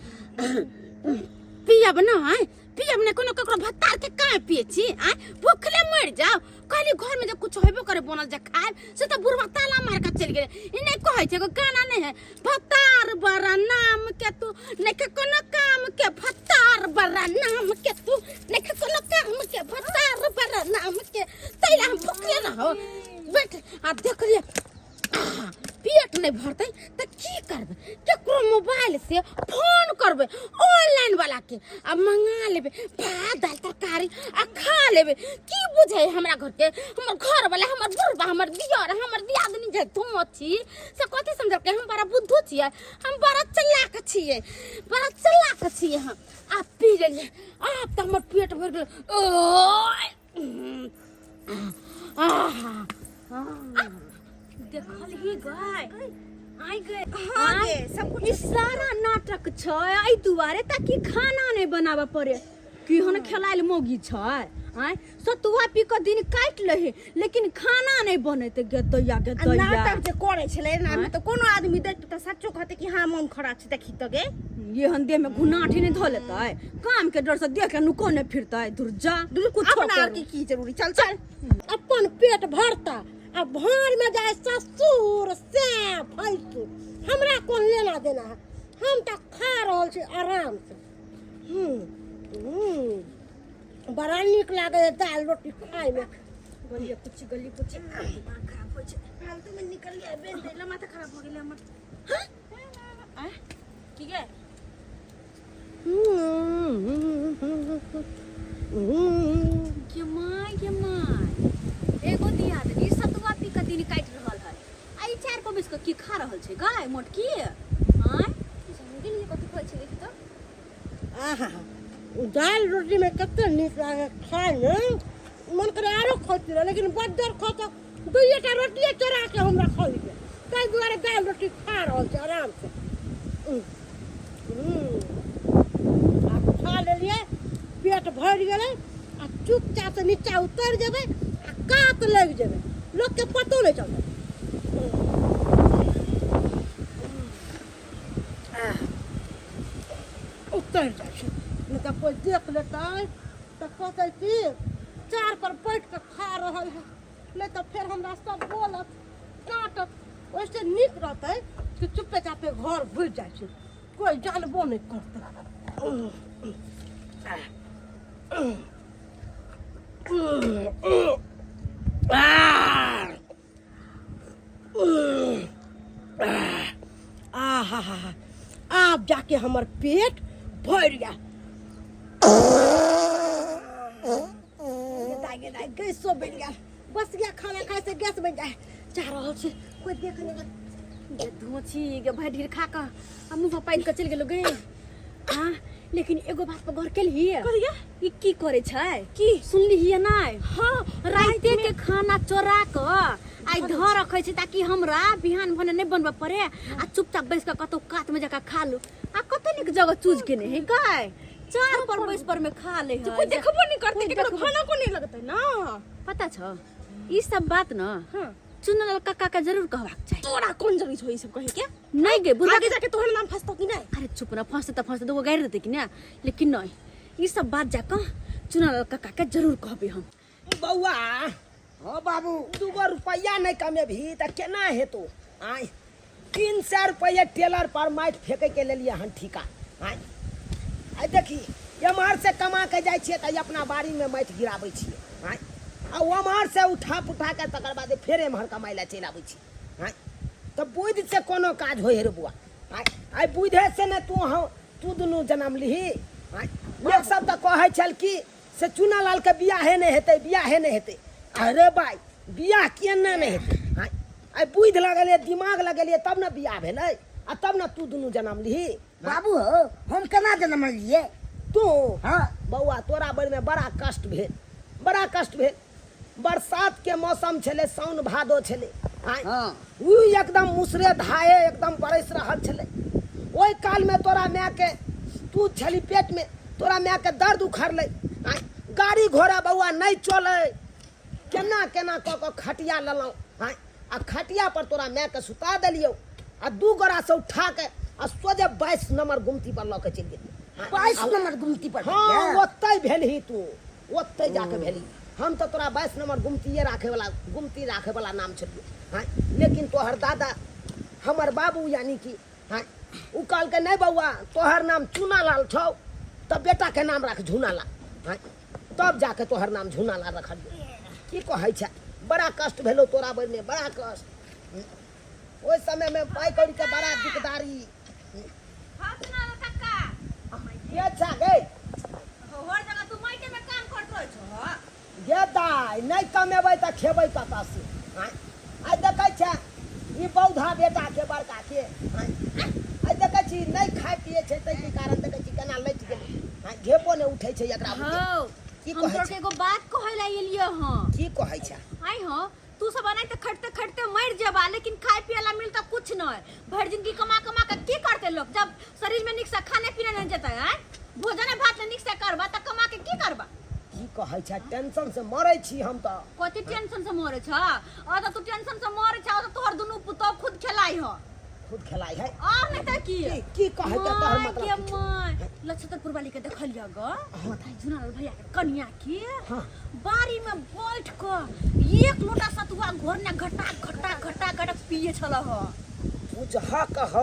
पियब नहि, पियब नहि, कोनो ककरो भत्तार के काहे पिए छी? आँय, भूखले मरि जाओ। कहली घर में जे कुछ होबो करे बनल जे खाएब, से तऽ बुढ़वा ताला मार के चलि गेलै। ई नहि कहै छै एगो गाना नहि है, भत्तार बड़ा नाम के तू नहि के कोनो काम के, भत्तार बड़ा नाम के तू नहि के कोनो काम के, भत्तार बड़ा नाम के। तैला हम भूखले रहो बैठ आ देखलिए पेट नहि भरतै तऽ की करबै? केकरो मोबाइल से फोन करबै ऑनलाइन वाला के आ मंगा लेबै भात दाल तरकारी आ खा लेबै। की बुझै हमरा घर के, हमर घर वाला, हमर बुढ़बा, हमर दियर, हमर दियादनी जे तुम छी से कथी समझलकै? हम बड़ा बुद्धू छियै, हम बड़ा चलाक छियै, बड़ा चलाक छियै हम। आ पी लेलियै, आब तऽ हमर पेट भरि गेल। ओय आहा। देखलही गाय आइ गए? हाँ गे, सब कुछ ई सारा नाटक छै एहि दुआरे ताकि खाना नहि बनाबऽ पड़े। केहन खेलायल मौगी छै आँय, सतुआ पी कऽ दिन काटि लही लेकिन खाना नहि बनेतै। गेतैया आ गेतैया नाटक जे करै छलै एना मे तऽ कोनो आदमी देखतै तऽ सच्चो कहतै कि हाँ मोन खराब छै। देखी तऽ गे, एहन देह में घुनाठी नहि धऽ लेतै, काम के डर से देह के नुको नहि फिरतै। दुर्जा कुछो अपना आर करू। के की जरूरी, चल चल। अपन पेट भरता आ भाड़ में जाए ससुर से भैंसुर, हमरा कोन लेना देना है। हम तऽ खा रहल छी आराम से। हम्म हम्म, बड़ा नीक लागे है दाल रोटी खाय में। गलिए कुची गली कुची दिमाग खराब होइ छै। फालतू में निकल गया बेच देला, माथा खराब हो गेलै हमर। आँय, की गे? गे माय गे माय, एगो दियादनी सतुआ पी कऽ दिन काटि रहल है आ ई चारि गो बैस कऽ की खा रहल छै गाय मोटकी? आँय गेलियै, कथी कहै छै देखी तऽ। आहा, दाल रोटी में कते नीक लागे खाय में, मन करे आरो खैती रह, लेकिन बड्ड खा तऽ दुइएटा रोटिए चोरा के हम रखल हियै, ताहि दुआरे दालि रोटी खा रहल छी आराम से। आब खा लेलियै, पेट भरि गेलै आ चुपचाप से नीचा उतरि जेबै आ कात लागि जेबै, लोकके पतो नहि चलतै। उतरि जाइ छै, नहि तऽ कोइ देख लेतै तऽ कहतै कि चार पर बैठ कऽ खा रहल है। नहि तऽ फेर हमरा सब बोलत डाँटत। ओहिसँ नीक रहतै कि चुपे चापे घर घुसि जाइ छी, कोइ जानबो नहि करतै। आहा हा हा, आब जाके हमर पेट भरि गेल। गे दाइ, गे दाइ, गैसो बनि गेल। बस गया खाना खाए से गैस बनि जाए। जा रहल छी, कोइ देख नहि। गे धोची गे, भरि ढीर खा कऽ आ मुँह पर पानि कऽ चलि गेलो गे। हाँ, लेकिन एगो बात पर गौर केलही? कहिया? ई की करे छै? की? सुनली नहि? हाँ। राइते के खाना चोरा कऽ आइ धऽ रखै छै ताकि हमरा बिहान भने नहि बनबऽ पड़े आ चुपचाप बैस कऽ कतौ कात में जाकऽ खा लू। आ कते नीक जगह चूज केने है गाय, चार पर बैस पर में खा ले है। कोई देखबो नहीं करते, कोई केकरो देखबो- खाना को नहीं लगते ना। पता छौ, ई सब बात न हाँ। चुनलाल काका के जरूर कहबाक चाही। तोरा कोन जरूरी छौ ई सब कहे के? नहीं गे बुढ़ा आगे जाके तोहर नाम फंसतो कि नहीं? अरे चुप ना, फंसते त फंसते, दूगो गारि देते कि ना, लेकिन नहीं, ई सब बात जाकऽ चुनलाल काका के जरूर कहबे हम। बौआ। हाँ बाबू। दूगो रुपैआ नहीं कमेबही तऽ केना हेतौ? आँय, 300 रुपैआ टेलर पर माटि फेंके के लेलियै हन ठीका। आँय, आइ देखी, एम्हर से कमा के जाइ छियै तऽ अपना बाड़ी में माटि गिराबै छियै। आँय, आ ओम्हर से उठा पुठा के तकर बाद फेर एम्हर कमाइ लए चलि आबै छियै। आँय, तऽ बुद्धि से कोनो काज होइ है रे बौआ? आँय, आइ बुद्धे से ने तू हम तू दुनू जनम लिही। आँय, लोक सब तऽ कहै छल कि से चूनालाल के बियाहे नहि हेतै, बियाहे नहि हेतै। अरे भाइ, बियाह केना नहि हेतै? आँय, आइ बुद्धि लगेलियै, दिमाग लगेलियै, तब ने बियाह भेलै आ तब ने तू दुनू जनम लिही। बाबू हो, हम केना जनम लियै? तू? हाँ। बौआ, तोरा बेरमे बड़ा कष्ट भेल, बड़ा कष्ट भेल। बरसात के मौसम छलै, साउन भादो छलै। आँय, हाँ। उ एकदम मुसरे धाये एकदम बरसि रहल छलै। ओहि कालमे तोरा मायके, तू छली पेटमे, तोरा मायके दर्द उखड़लै। आँय, गाड़ी घोड़ा बौआ नहि चलै, केना केना कऽ कऽ खटिया लेलहुँ। आँय, आ खटिया पर तोरा मायके सुता देलियौ आ दू गोरासँ उठा के आ सोझे 22 नंबर गुमती पर लऽ के चलि गेलियौ। 22 नंबर गुमती पर? हाँ, ओतहि भेलही तू, ओतहि जाके भेलही। हम तऽ तोरा 22 नंबर गुमतिए राखैवला, गुमती राखैवला नाम छलियौ। हाँ, लेकिन तोहर दादा, हमर बाबू यानी कि, हाँ, ओ कहलकै नहि बौआ, तोहर नाम चूनालाल छौ तऽ बेटाके नाम राख झूनालाल। हाँ, तब जाके तोहर नाम झूनालाल रखलियौ। की कहै छै, बड़ा कष्ट भेलौ तोरा बेरमे, बड़ा कष्ट। ओहि समयमे पाइ कौड़ीके बड़ा दिकदारी। हाँ चुनालाल काका। के छा गे? हर जगह तू माइटे में काम करत रहै छो। गे दाइ, नहि कमेबै तऽ खेबै कतऽ से? आँय, आइ देखै छै ई बौधा बेटा के, बड़का के। आँय, आइ देखै छी नहि खाइ पियै छै, ताहिके कारण देखै छी केना लटि गेलै। आँय, घेपो नहि उठै छै एकरा बुते। हौ, की हम कहै तोरा छै? के एगो बात कहै ला एलियै हँ। की कहै छै? आइ हँ, तू सब एनाहिते खटते खटते मरि जेबा, लेकिन खाय पिए ला मिलता कुछ नहीं। भरि जिंदगी कमा कमा के की करते लोग, जब शरीर में निक से खाने पीने नहीं जेतै? आँय, भोजन भात नहीं निक से करबा तऽ कमा के की करबा? की कहै छै, टेंशन से मरै छी हम तऽ। कथी टेंशन से मरे छ? और तऽ तू टेंशन से मरे छ, और तोहर दुनू पुतोह खुद खेलाई ह। खुद खेलाई है? और नहीं तऽ की? की की कहै के तोहर माय मतलब के की छौ? My, लछतरपुर वाली के देखलियै ग, ताई झुनालाल भैया के कनिया के हाँ। बाड़ी में बैठ क एक लोटा सतुआ घोरने घटा घटा घटा घटा पिए छल ह। बुझा कहो।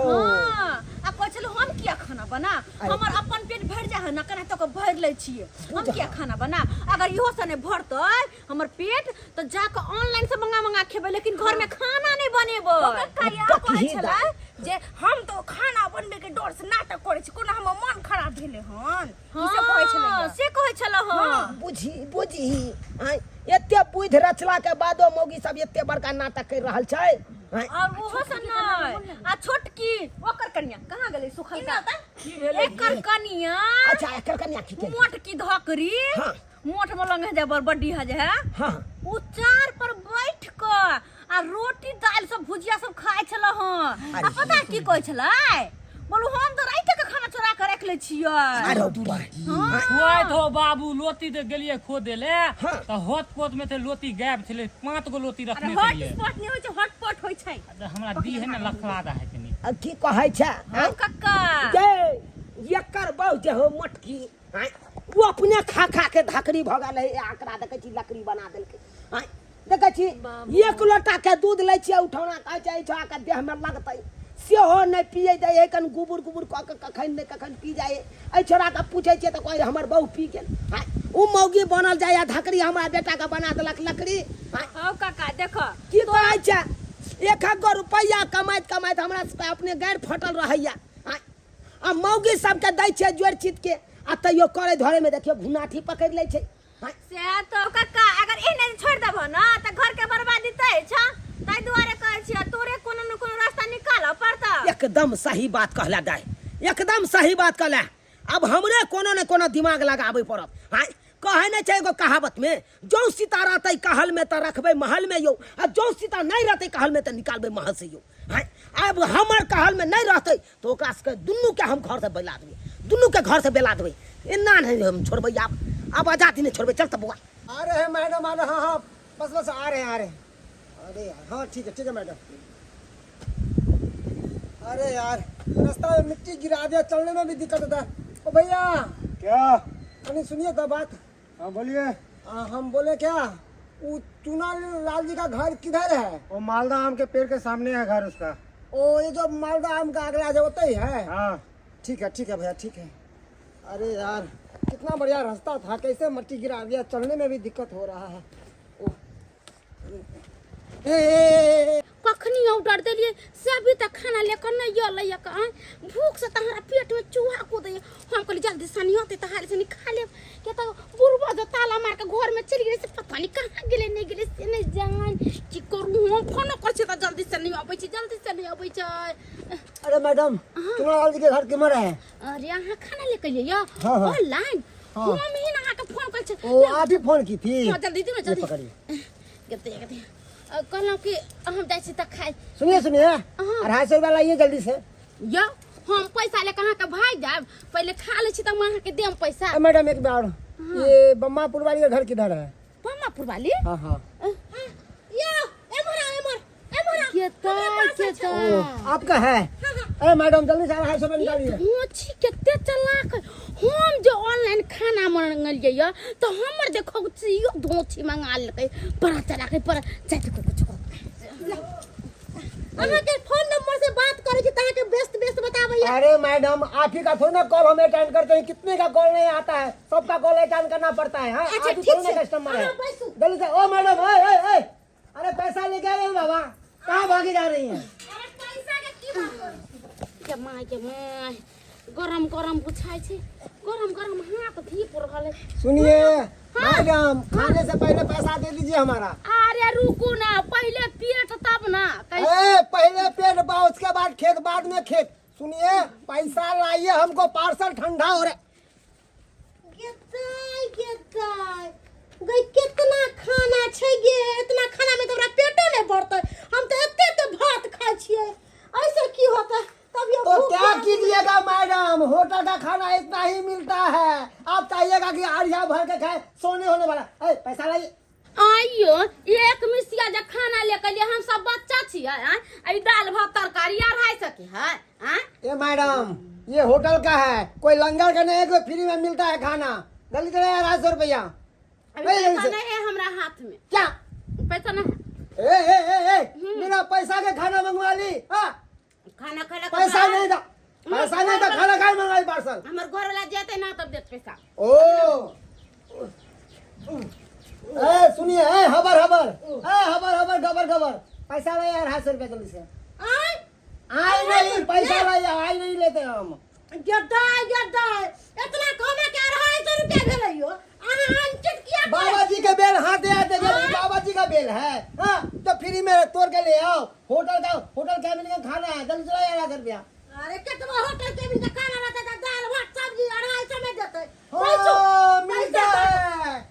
हाँ, आ कहै छल हम किया खाना बना, अरे। हमर अपन पेट भरि जाइ है ना, केना तक भरि लै छियै, हम बुझा। किया खाना बना? अगर इहो से नहि भरतै हमर पेट तऽ जाके ऑनलाइन से मंगा मंगा खेबै, लेकिन घर में खाना नहीं बनेबै। ओकर काया कहै बकही छलै दाइ। जे हम तो खाना बनबे के डर से नाटक करै छी, कोनो हमर मन खराब भेलै हन, ई सब कहै छलै। हाँ, से कहै छल। हँ बुझी बुझी, आँय, एते बुद्धि रचला के बादो मौगी सब एते बड़का नाटक कर रहल छै। आँय, और ओहो से नहीं, आ छोटकी ओकर कनिया कहाँ गेलै सुखल का? की भेलै? एकर कनिया। अच्छा, एकर कनिया की केलकै? मोट की धकरी। हाँ। मोट मलंग है जे बड़ बड्डी है जे है। हाँ। उ चार पर बैठ क आ रोटी दालि सब भुजिया सब खाइ छल हँ। आ पता की कहै छलै? बोलू हम तऽ राइते के खाना चोरा के राखि लै छियै। अरे बाप। हाँ। खुआइत हो बाबू, लोती तऽ गेलियै खोदे ले हाँ। तऽ होत पोत में तऽ लोती गायब छलै, 5 गो लोती अरे रखने हॉट छलियै। स्पॉट नहि होइ छै, हॉट पॉट होइ छै। तऽ हमरा दी है ने लखवा दे है कनी। आ की कहै छै? हँ कक्का। गे, एकर बहु जे हो मोटकी, आँय, ओ अपने खा खा के धकरी भऽ गेल है। आकरा देखै छी लकड़ी बना देलकै। आँय, देखै छी एक लोटा के दूध लै छियै उठौना कहै छै एहि छोड़ा के देह में लगतै सेहो नहि पियै दै है कन गुबुर गुबुर कऽ के कखन नहि कखन पी जाइ है एहि छोड़ा के पूछै छियै तऽ कहै हमर बहु पी गेल आँय ओ मौगी बनल जाइए धकड़ी हमरा बेटाके बना देलक लकड़ी आँय हौ काका देखो की करै छै एक एक गो रुपैआ कमाइत कमाइत हमरा सबके अपने गैर फटल रहैया आँय आ मौगी सबके दै छियै जोड़ि चितके आ तैयो करै धरैमे देखियौ घुनाठी पकड़ि लै छै आँय से तो काका अगर एहने छोड़ि देबहो ना तऽ घर के बर्बादी तय छ ताहि दुआरे कहै छियै तोरे कोनो न कोनो रास्ता निकालऽ पड़तऽ एकदम सही बात कहला दाय एकदम सही बात कहला अब हमरे कोनो ने कोनो दिमाग लगाबे पड़त आँय कहै नहि छै एगो कहावत में जौ सीता रहतै कहल में तऽ रखबै महल में यौ आ जौ सीता नहि रहतै कहल में तऽ निकालबै महल से यौ आँय आब हमर कहल में नहि रहतै तऽ ओकरा सबके दुनूके हम घरसँ बेला देबै दुनूके घरसँ बेला देबै एना नहि हम छोड़बै आब आब आजादी नहि छोड़बै चल तऽ बौआ आ रहे हैं मैडम आ रहे हैं हाँ हाँ बस बस आ रहे हैं आ रहे हैं अरे यार हाँ ठीक है मैडम अरे यार रास्ता में मिट्टी गिरा दिया चलने में भी दिक्कत होता है ओ भैया क्या अरे सुनिए तो बात हाँ बोलिए हम बोले क्या वो चूना लाल जी का घर किधर है वो मालदा आम के पेड़ के सामने है घर उसका ओ ये जो मालदा आम का अगला जो होता ही है हाँ ठीक है भैया ठीक है अरे यार कितना बढ़िया रास्ता था कैसे मट्टी गिरा दिया चलने में भी दिक्कत हो रहा है ओ ए, ए, ए, कखनी ऑर्डर देलियै से अभी तक खाना लेकर नहि अयलै यऽ आँय भूख से तऽ हमरा पेट में चूहा कूदैए हम कहली जल्दी सनी होतै तऽ हाल सनी खा लेब किया तऽ बुढ़बा जो ताला मार के घर में चलि गेलै से पता नहि कहाँ गेलै नहि गेलै से नहि जान की करू हम फोनो करै छियै तऽ जल्दी से नहि अबै छै जल्दी से नहि अबै छै अरे मैडम चुना लाल जी के घर किधर है अरे अहाँ खाना लेके अइयै यऽ हाँ, हाँ। ऑनलाइन हाँ। हम ही ना अहाँके फोन करै छी ओ आप ही फोन की थी हाँ, जल्दी दियौ ने ये जल्दी पकड़िए कते कते कहलहुँ कि हम जाइ छी तऽ खाइ सुनिए सुनिए हाँ। 250 रुपया लाइए जल्दी से यौ हम पैसा लेके अहाँके भागि जायब पहिले खा लै छी तऽ हम अहाँके देम पैसा ए, मैडम एक बार ये बम्मापुर वाली का घर किधर है बम्मापुर वाली हाँ हाँ यो एमहर आओ एमहर एमहर आओ केता केता ओ, आपका है अरे मैडम जल्दी से 250 रुपया निकालिए मोची कते चलाक है। हम जे ऑनलाइन खाना मंगलियै यऽ तऽ हमर देखो यो धोची मंगा लेलकै बड़ा चलाक है बड़ा चाय देखो कुछ अहाँके फोन नंबर से बात करै छी तऽ अहाँके व्यस्त व्यस्त बताबैया अरे मैडम आप ही का थोड़ी ना कॉल हम अटेंड करते हैं कितने का कॉल नहीं आता है सबका कॉल अटेंड करना पड़ता है हाँ अच्छा, आप ही ठीक थोड़ी ना है। कस्टमर है हाँ, बैसू। जल्दी से ओ मैडम ओए ओए ओए अरे पैसा लेके आए बाबा कहाँ भागे जा रही हैं अरे पैसा के की बात करै छी के माय के माय गरम गरम बुझाइ छै गरम गरम हाथ धीप रहल है सुनिए मैडम खाने से पहले पैसा दे दीजिए हमारा अरे रुकू ना पहिले पेट तब ना कैसे ए, पहले पेट बा उसके बाद खेत बाद में खेत सुनिए पैसा लाइए हमको पार्सल ठंडा हो रहा है गेदाय गेदाय गई कितना खाना छै गे इतना खाना में तऽ हमरा पेटो नहीं भरतै हम तऽ एते एते भात खाइ छियै ऐसे की होतै तब ये तो भूख क्या लागल। कीजिएगा मैडम होटल का खाना इतना ही मिलता है आप चाहिएगा कि आरिया भर के खाए सोने होने वाला ए, पैसा लाइए आइयो एक मिसिया जे खाना लेके लिए हम सब बच्चा छियै आँय आ ई दालि भात तरकारी 250 के है आँय ए मैडम ये होटल का है कोई लंगर का नहीं है कोई फ्री में मिलता है खाना जल्दी चले 250 रुपया अभी ए, जल्दी पैसा से। नहीं है हमरा हाथ में क्या पैसा नहीं है ए ए ए ए बिना पैसा के खाना मंगवा ली हाँ खाना खेला के पैसा बाद नहीं था पैसा नहीं था खाना खाए मंगाई पार्सल हमर घर वाला जेतै ना तब देत पैसा ओ ए सुनिए ए हबर हबर ए हबर हबर गबर गबर पैसा लाइए 250 रुपया जल्दी से आय आई नहीं पैसा लाइए आई नहीं लेते हम गेदाय गेदाय इतना कमे के 250 रुपया भेलै यो अहाँ अनचित किया करै बाबा जी के बेल हाथ आते बाबा जी का बेल है हाँ तो फ्री में तोड़ के ले आओ होटल का होटल कैबिन का खाना है जल्दी चला 250 रुपया अरे केतबो होटल के भी खाना रहतै तऽ दाल भात सब्जी 250 में देतै हाँ, मिलता है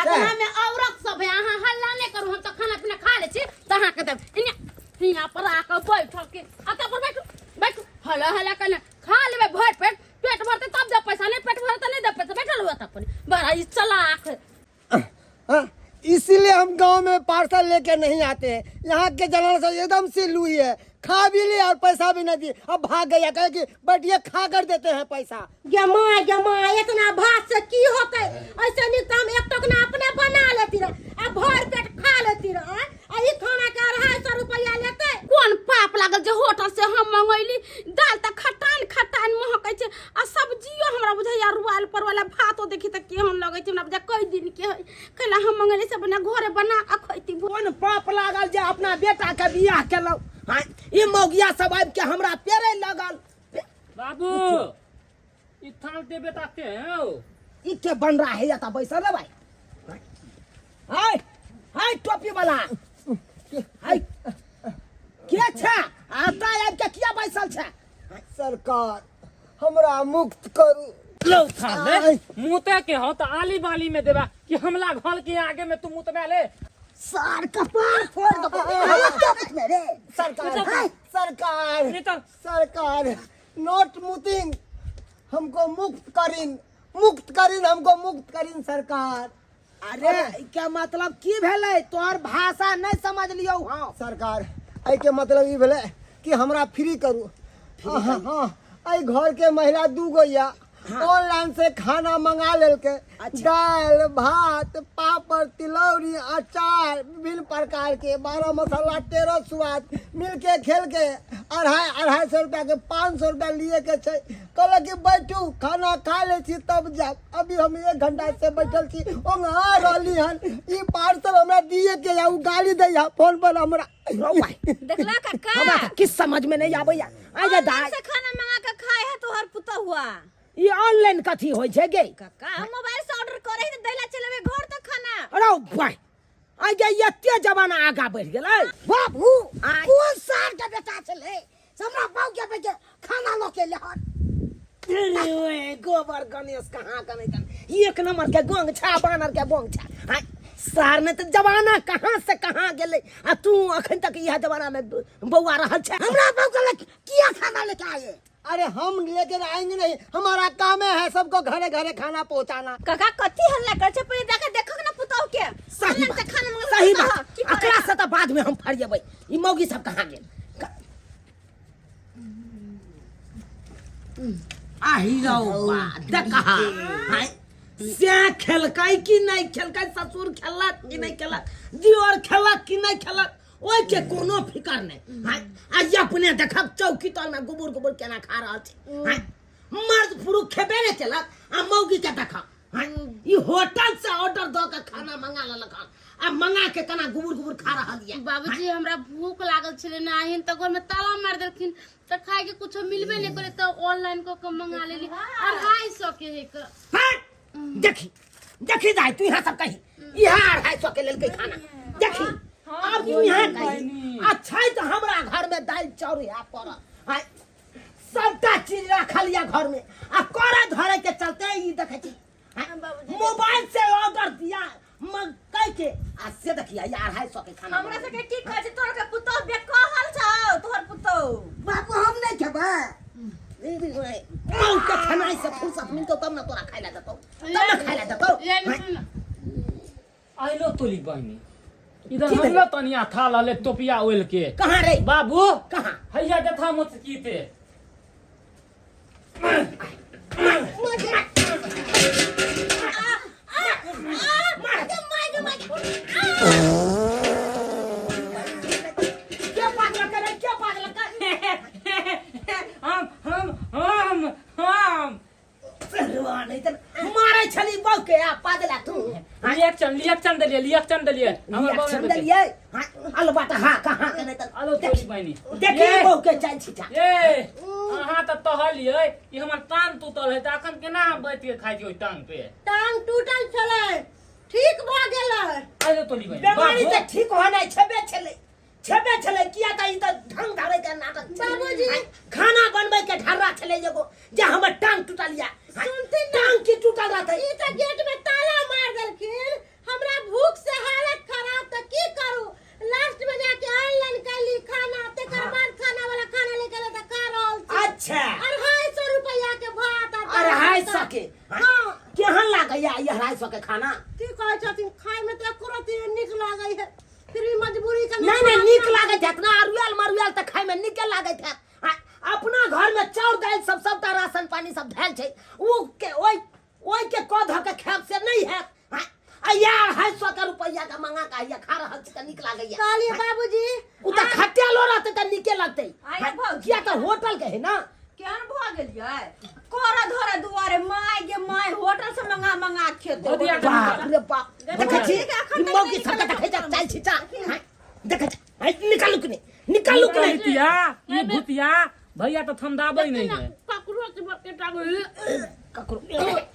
अगला में औरत सब है अहाँ हल्ला नहीं करू हम तो खाना पीना खा ले छी तऽ अहाँके देब हियाँ हियाँ पर आके बैठल के अतऽ पर बैठू बैठू हल्ला हल्ला करना खा लेबै भरि पेट पेट भरतै तब देब पैसा नहीं पेट भरतै नहीं देब पैसा बैठल हुआ तब बड़ा ई चलाक हाँ, इसीलिए हम गांव में पार्सल लेके नहीं आते हैं यहाँ के जनरल से एकदम से लुई है खा भी लिए और पैसा भी नहीं दिए, अब भाग गया, कहे कि बैठिए खा कर देते हैं पैसा। गे माँ गे माँ, इतना भात से की होतै? ऐसे नीक तऽ हम एक टोकना अपने बना लेती रह आ भरि पेट खा लेती रह। आँय, आ ई खाना के 250 रुपया लेतै? कोन पाप लागल जे होटल से हम मंगैली? दाल तऽ खटान खटान महकै छै आ सब्जियो हमरा बुझाइया रुआल परवल, भातो देखी तऽ केहन लगै छै, हमरा बुझाइया कई दिन के है। कैला हम मंगैली से अपना घरे बना आ खैती। कोन पाप लागल जे अपना बेटा के बियाह केलहुँ? आँय, ई मौगिया सब आबि के हमरा पेरे लगल। बाबू, ई थाल देबे ताते हैं ओ। ई के बन रहा है या बैसल रे भाई? हाय हाय, टोपी वाला हाय, के छै आता आबि के किया बैसल छै? सरकार, हमरा मुक्त करू। लो थाल ले, मुते के हो त आली बाली में देबा कि हमला घर के आगे में तू मुतबे ले? सार कपार फोड़ दबो, हमरा क्या पूछने रे? सरकार, सरकार, निकल। सरकार, नोट मुतिंग, हमको मुक्त करिन, मुक्त करिन, हमको मुक्त करिन सरकार। अरे, क्या मतलब की भेलै? तोहर भाषा नहीं समझ लियौ। हाँ सरकार, एहिके मतलब ई भेलै कि हमरा फ्री करू। हाँ हाँ, एहि घर के महिला दू गो या ऑनलाइन से खाना मंगा लेलकै, दालि भात पापड़ तिलौरी अचार विभिन्न प्रकार के, 12 मसाला 13 स्वाद मिलके खेलके 250 रुपया के 500 रुपया लिए के छै। कहलक कि बैठू, खाना खा लै छी तब जायब। अभी हम 1 घंटा से बैठल छी, ओंघा रहली हन। ई पार्सल हमरा दिए के या उ गाली दैया फोन पर हमरा। रौ भाई। देखला काका? हमरा तऽ किछु समझ में नहीं आबैया। आइ जे दाइ ऑनलाइन से खाना मंगा के खाए है तोहर पुतहुआ। ई ऑनलाइन कथी होइ छै गे? काका, हम मोबाइल से ऑर्डर करे है त दैला चलेबे घर तक खाना। रौ भाई, आइ जे एते जमाना आगा बढ़ि गेलै। बाबू, कोन सार के बेटा छलै से हमरा बाबू के बेटे खाना लऽ के एलै हन? अरे ओए, गोबर गणेश कहाँ गणेश, एक नंबर के गोंग छा, बानर के बोंग छा। आइ सार ने तऽ जमाना कहाँ से कहाँ गेलै आ तू अखन तक इएह जमाना में बौआ रहल छै। हमरा बाबू कहलक किया खाना लेके आए? अरे हम लेकर आएंगे नहीं, हमारा काम है सबको घरे घरे खाना पहुंचाना। काका, कथी हल्ला कर छै? पहिले जाके देखक ना पुतहु के। सही ऑनलाइन बात, से खाना मंगा सही पुतहु, बात। की करे? एकरा से तऽ बाद में हम फरिएबै। ई मौगी सब कहाँ गेल? आही रौ बा, देखा हाय, से खेलकै कि नहीं खेलकै, ससुर खेलक कि नहीं खेलक, दियोर खेलक कि नहीं खेलक, ओहि के कोनो फिकर नहीं। हाय, आ अपने देखक चौकी तर में गोबर गोबर केना खा रहल छै। हाय, मर्द पुरुष खेबे नहीं केलक आ मौगी के देखक। हाय, ई होटल से ऑर्डर दऽ के खाना मंगा लेलक हन आ मंगा के केना गुबुर गुबुर खा रहल ये। बाबूजी, हमरा भूख लागल छलै ने, आहिन तऽ घरमे ताला मारि देलखिन तऽ खायके कुछो मिलबे नहि करे, तऽ ऑनलाइन कऽ के मंगा लेली 250 के है के। हट! देखी देखी दाई, तू यहाँ सब कही यहाँ 250 के लेलकै खाना। देखी, अब तू यहाँ कही अच्छा है तो हमरा घर में दाल चाउर यहाँ पड़ल, आय, सबटा चीज राखल या घर में आ करे धरे के चलते ई देखै छी। आय, मोबाइल से ऑर्डर दिया मकई के आ से देखिया यार 250 के खाना। हमरा सबके की कहै छै? तोहर के पुतहु बेकहल छौ, तोहर पुतहु। बाबू, हम नहीं खेबै। मऊ के खेनाइ से फुर्सत मिलतौ तब ने तोरा खाइ लए देतौ, तब ने खाइ लए देतौ। ले सुन। आइलो तोली बहिनी, इधर की भेलै? हमलो तनिया था लले टोपिया ओल के। कहाँ रे? बाबू। कहाँ? हैया देखा मुचकीते। के पागल करे, के पागल करे? हम हम हम हम सरवा नहीं त मारै छली बौ के आ पादला तू। रिएक्शन, रिएक्शन देलिए, रिएक्शन देलिए हमर बाबू। रिएक्शन देलिए। हां, अलबा त हां कहां के नहीं त। आलो तोरी बहिनी। देखी बौ के चाल छिटा। ए, अहाँ तऽ तहलियै कि हमर टांग टूटल है, तऽ अखन केना हम बैठ के खाइ छी ओहि टांग पे? टांग टूटल छलै, ठीक भऽ गेलै। आलो तोरी बहिनी। बेमारी बाबू। त ठीक होनाइ छेबे छलै, छेबे छलै, किया त ई त ढंग धरे के नाटक छलै। बाबूजी। आँय, खाना बनबै के ढर्रा छलै एगो जे हमर टांग टूटल या। सुनथिन ना। टांग की टूटल रहतै? ई तऽ गेट में ताला मार देलखिन, हमरा भूख से हालत खराब, तऽ की करू? लास्ट में जाके ऑनलाइन कैली खाना, तेकर बाद खाना वाला खाना लेके एलै तऽ खा रहल छी। अच्छा। 250 रुपया के भात आ दालि। 250 के? हाँ। केहन लागैया ई 250 के खाना? की कहै छथिन, खाय में तऽ एको रत्ती नीक लागै है, फिर भी मजबूरी के। नहीं नहीं, नीक लागै छै इतना अरुआल मरुआल तऽ खाय में नीके नीके लागैत हैत। आ अपना घर में चाउर दालि सब सबटा राशन पानी सब धयल छै, ओ के ओइ ओइ के कऽ धऽ के खायब से नहीं हैत। आ यार 250 के रुपैआ के मंगा के हैया खा रहल छी तऽ नीक लागैया। कहलिए बाबूजी उ तऽ खटेलो रहतै तऽ नीके लगतै। आये भौजी। किया तऽ होटल के है ना। केहन भऽ गेलियै कर धरे दुआरे my गे my, hotel से मंगा मंगा खेते। भौजी, बाप रे बाप, देखै छी एखन ई तक मौगी नहि सबके निकलल। देखै जा चाल छिचा। हाँ, देखै छी है, निकालू कि नहि, निकालू कि नहि। भूतिया ई भूतिया भैया तो थमदाबै नहीं है। ककरो के बकेटा गई। ककरो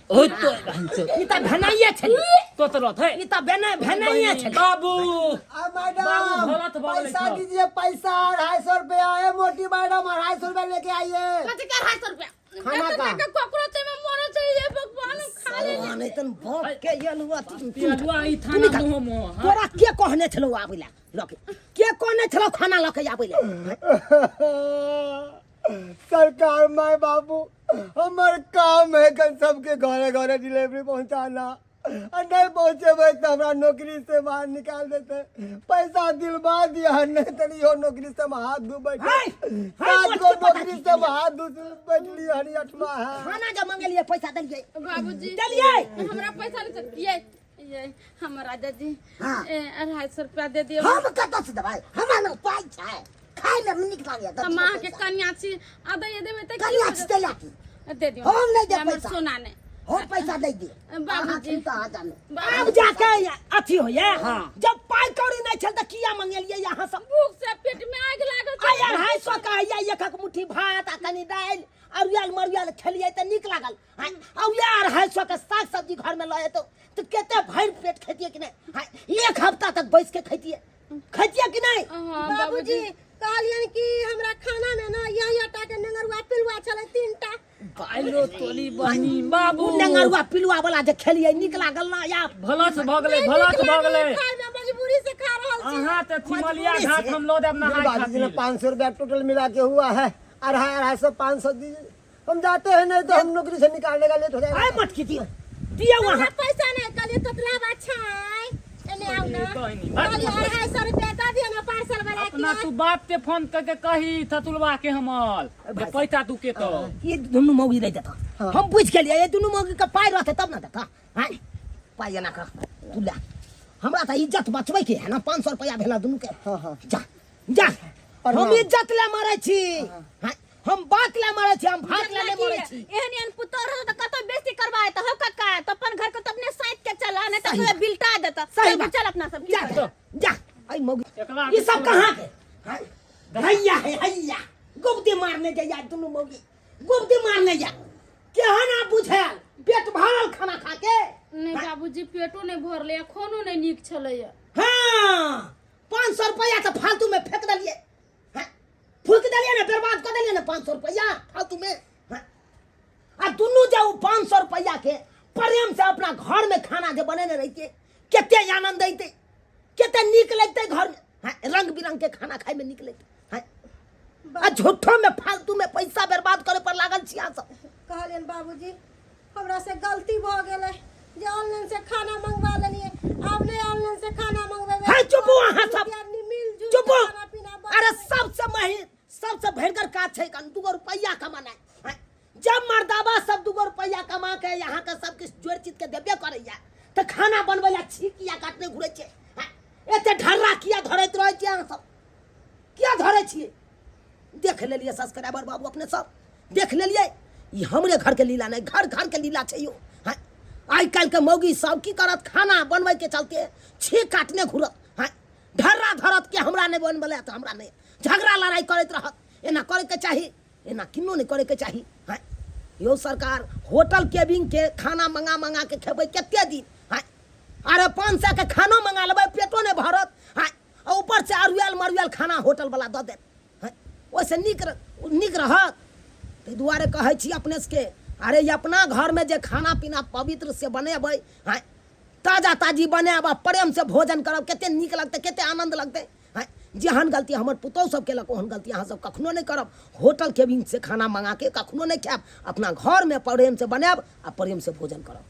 ओ तो बहन चोद। ई तऽ भेनाइए छलै। तो तो रहत है। ई तऽ भेनाइए छलै। बाबू। आ मैडम, बाबू, भरत भऽ गेलै पैसा छौ। दीजिए पैसा, 250 रुपया है मोटी मैडम, 250 रुपया लेके आइए। कथी के 250 रुपया? खाना का। एते ककरो ते में मरे छै, ये भगवान खा ले। नहीं तन बाप के ये लुआ पियलुआ ई थाना मुँह मुँह, हाँ। तोरा के कहने छलौ आबै ला लके? के कहने छलौ खाना लके आबै ला? सरकार my बाबू, हमर काम है कन सबके घरे घरे डिलीवरी पहुंचाना, और नहीं पहुंचेबै तो हमरा नौकरी से बाहर निकाल देते। पैसा दिलवा दिया, नहीं तो इहो नौकरी से हम हाथ धो बैठे। हाय, हाय, 7 मोट गो के पता नौकरी की से हम हाथ धो बैठली, हनी अठवा है। खाना जब मंगेलिए पैसा देलिए। बाबूजी। देलिए। हमरा पैसा नहीं चाहिए। ये हमर राजा जी, हाँ। ए 250 रुपया दे दियो। हम कतऽ से देबै? हमरा लग पाइ छै, खाय ले नीक लागैया। तऽ माँ के कन्या छी, आ दैये देबै तऽ की कन्या हो छी जेतै? तऽ लए की? दे दियो। हम नहि देब हमर पैसा। सोना नहि। हम पैसा नहि देब। बाबूजी। अहाँ छी तऽ अहाँ जानू। बाबूजी। आब जाके अथी होइए। हाँ। जब पाइ कौड़ी नहि छल तऽ किया मंगेलियै यहाँ सब? भूख से पेट में आगि लागल छै। आइ 250 के हैया एक एक मुट्ठी भात आ कनि दालि अरुआल मरुआल खेलियै तऽ नीक लागल। आइ, आ उएह 250 के साग सब्जी घर में लऽ एतौ तऽ कते भरि पेट खेतियै कि नहि? आइ, एक हफ्ता तक बैस के खेतियै, खेतियै कि नहि? हाँ, बाबूजी कहलियनि कि हमरा खाना में ना यही आटा के नेंगरुआ पिलुआ छलै 3टा। बाइलो तोली बहिनी बाबू। उ नेंगरुआ पिलुआ वाला जे खेलियै नीक लागल ना या? भलच भऽ गेलै, भलच भऽ गेलै। खाय में मजबूरी से खा रहल छी। अहाँ तऽ सिमलिया मजबूरी घाट से। हम लऽ देब नहाय बाबूजी ने खातिर। 500 रुपया टोटल मिला के हुआ है, अढ़ाई अढ़ाई सौ 500 दीजिए। हम जाते हैं, नहीं तो हम नौकरी से निकालने का लेट हो जाएगा। आइ मटकी दियौ, दियौ अहाँ। हमरा पैसा नहीं, कहलिए तोतला बात छै, एने आउ ना। बहिनी, कहलिए 250 रुपया दऽ दियौ ना पार्सल वाला के। अपना तू बाप के फोन करके कही थतुलवा के हमर जे पैसा तू के तो। ये दुनू मौगी नहीं देता, हम बुझ गेलियै, ये दुनू मौगी के पाइ रहतै तब ना देता। हाँ, पाइ एना कर तू ले, हमरा तऽ इज्जत बचबै के है ना। 500 रुपया भेला दुनू के। हाँ, हाँ। जा जा, और हम हाँ। इज्जत ले मरै छी, हाँ, हम बात ले मरै छी, हम भात ले नहीं मरै छी। एहन एहन पुतोह रहत तऽ कतौ बेइज्जती करबा तऽ हौ कक्का, तऽ अपन घर के तऽ अपने साइत के चला, नहीं तऽ सही तोरे बात। बिलटा देतऽ। सही चल, बात। चल अपना सब की जा, करब? जा, ऐ मौगी। एकरा ई सब कहाँ के? हाँ, हैया है, हैया। गुब्दी मारने जाइया दुनू मौगी, गुब्दी मारने जा। केहन आ बुझायल पेट भरल खाना खा के? नहीं बाबूजी, पेटो नहीं भरले, खानो नहीं नीक छलैया। हाँ, 500 रुपया तऽ फालतू में फेंक देलियै। हाँ, फूक देलियै ने, बर्बाद कऽ देलियै ने 500 रुपया फालतू में। हाँ, आ दुनू जे ओ 500 रुपया के प्रेम से अपना घर में खाना जे बनेने रहितियै, कते आनंद अयतै, कते नीक लगतै घर में। हाँ, रंग बिरंग के खाना खाय में नीक लगतै। हाँ, आ झूठो में फालतू में पैसा बर्बाद करे पर लागल छी अहाँ सब। कहलियनि बाबूजी हमरा से गलती भऽ गेलै जे ऑनलाइन से खाना मंगवा लेलियै, आब नहि ऑनलाइन से खाना मंगवेबै। हे चुपू अहाँ सब। आदमी मिल जुल चुपू। खाना पीना बनेबै। अरे सबसे मही सबसे भयंकर काज छै कन 2 रुपया कमानाइ। हैं? जब मर्दाबा सब 2 रुपया कमा के यहाँ के सब किछु जोड़ि चित के देबे करैया तऽ खाना बनबै ला छी किया काटने घुरै छै? हैं? एते ढर्रा किया धरैत रहै छियै अहाँ सब? किया धरै छियै? देख लेलियै सब्सक्राइबर बाबू, अपने सब देख लेलियै, ई हमरे घर के लीला नहि, घर घर के लीला छै यौ। हैं? आइ काल्हि के मौगी सब की करत, खाना बनबै के चलते छी काटने घुरत। हैं? ढर्रा धरत के हमरा नहि बनबले तऽ हमरा नहि, झगड़ा लड़ाइ करैत रहत। एना करैके चाही, एना किन्नो नहि करैके चाही। हैं यौ सरकार, होटल केबिन के खाना मंगा मंगा के खेबै कते दिन? हैं, अरे 500 के खानो मंगा लेबै पेटो नहि भरत। हैं, आ ऊपर से अरुआल मरुआल खाना होटल वाला दऽ देत। हैं, ओहिसँ नीक रहत। ताहि दुआरे कहै छी अपने सबके, अरे ई अपना घरमे जे खाना पीना पवित्र से बनेबै, हैं, ताजा ताजी बनायब आ प्रेम से भोजन करब, कते नीक लगतै, कते आनन्द लगतै। हैं, जेहन गलती हमर पुतोहु सब केलक ओहन गलती अहाँ सब कखनो नहि करब। होटल केबिन से खाना मंगा के कखनो नहि खायब, अपना घरमे प्रेम से बनायब आ प्रेम से भोजन करब।